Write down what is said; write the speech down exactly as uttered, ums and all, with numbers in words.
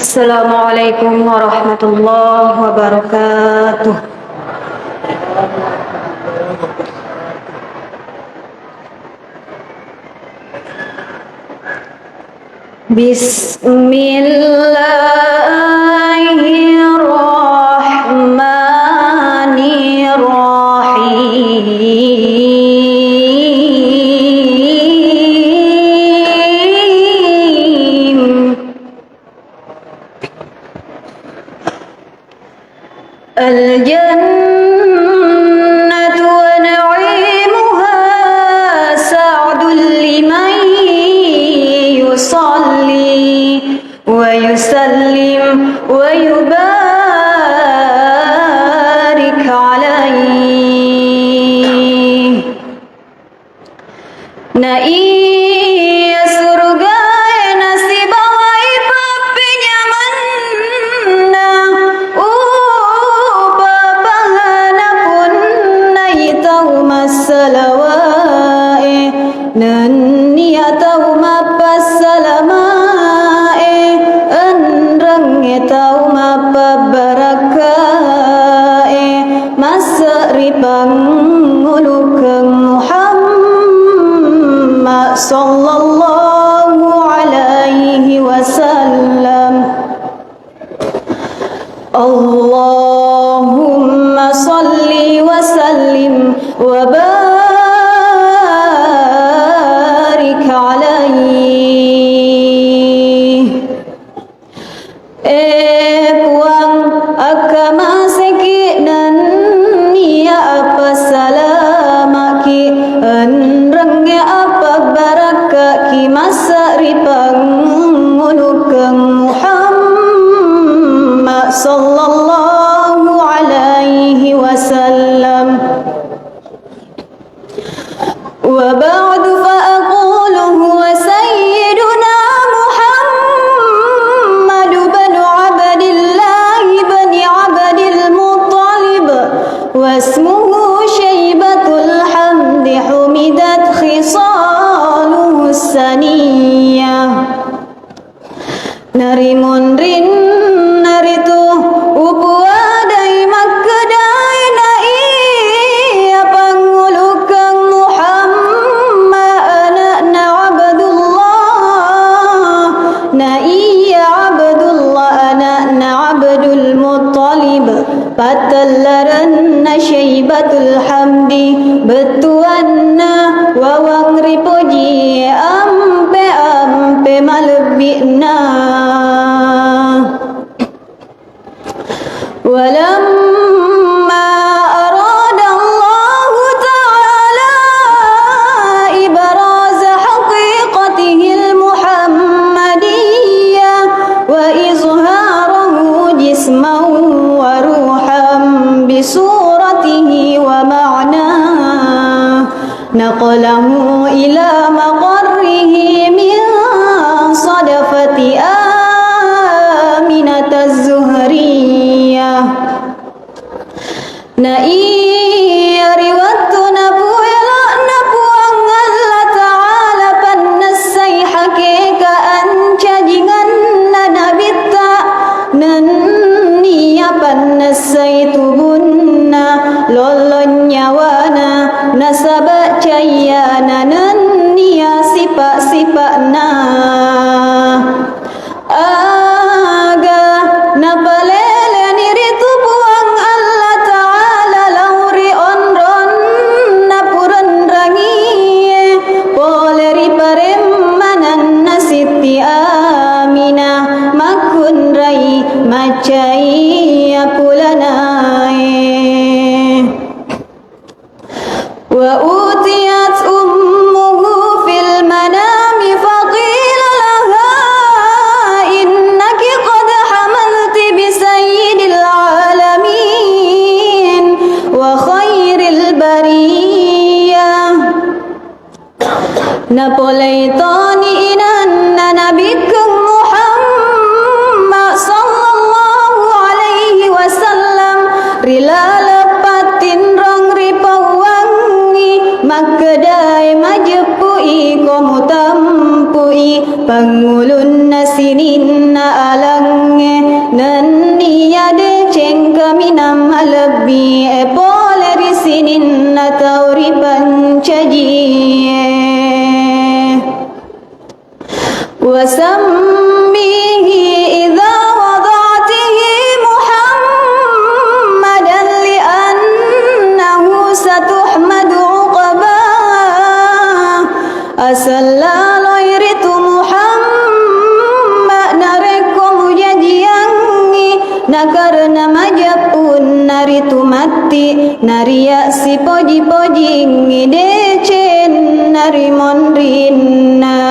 Assalamualaikum warahmatullahi wabarakatuh. Bismillahirrahmanirrahim. الجنة ونعيمها سعد لمن يصلي ويسلم ويبارك عليه. Na iya surugae nasibawai pappenyamenna, upapahana punnai tau massalawae, nennia tau mappassalamae, enrengnge tau mappabbarakka'e. Masse ri pangngulukeng Muhammad sallallahu alaihi wasallam. Allahumma salli wa sallim wa barik alaihi. Eh Puang, akkamaseki nennia appassalamaki, enrengnge appabbarakkaki masse ri pangngulukeng Muhammad sallallahu alaihi wasallam. وبعد فأقول هو سيدنا محمد بن عبد الله بن عبد المطلب، واسمه شيبة الحمد حمدت خصاله السنية. Narimunrinna ritu upuadai makkedae, na iya pangngulukeng Muhammad ana'na Abdullah, na iya Abdullah ana'na Abdul Muttalib. Pattellarenna Syaibatul Hamdi, bettuanna wawang ripoji ampe-ampe malebbi'na. ولما أراد الله تعالى إبراز حقيقته المحمدية وإظهاره جسما وروحا بصورته ومعناه، نقله إلى مقره من صدفة آمنة الزهرية. Na iya ri wettu napuelokna Puang Allah Ta'ala pannessai hakeka ancajinganna Nabitta, nennia pannessai tubunna, lollong nyawana, nasaba cayyana nennia sipa-sipa'na. Aga napaleleni ritu Puang Allah Ta'ala lao ri onronna purenrangie, pole ri paremmananna Sitti Aminah makkunrai maccai apulanae. وأتيت أمه في المنام فقيل لها إنك قد حملت بسيد العالمين وخير البرية. Napolei toni inanna Nabikkeng Muhammad sallallahu alaihi wasallam ri laleng pattinrong ripauwangngi, makkedae, majeppu'i ko mutampui Pangulunna sininna alangnge, nenniya deceng kaminang malebbi e pole ri sininna tau ripancajie. Wasammihi idza wada'tihi Muhammadan li'annahu satuhmadu uqbah. Asal laloi ritu Muhammad narekko mujajiangngi, nakarena majeppunna ritu matti, nariya sipoji-pojingngi decenna rimonrinna.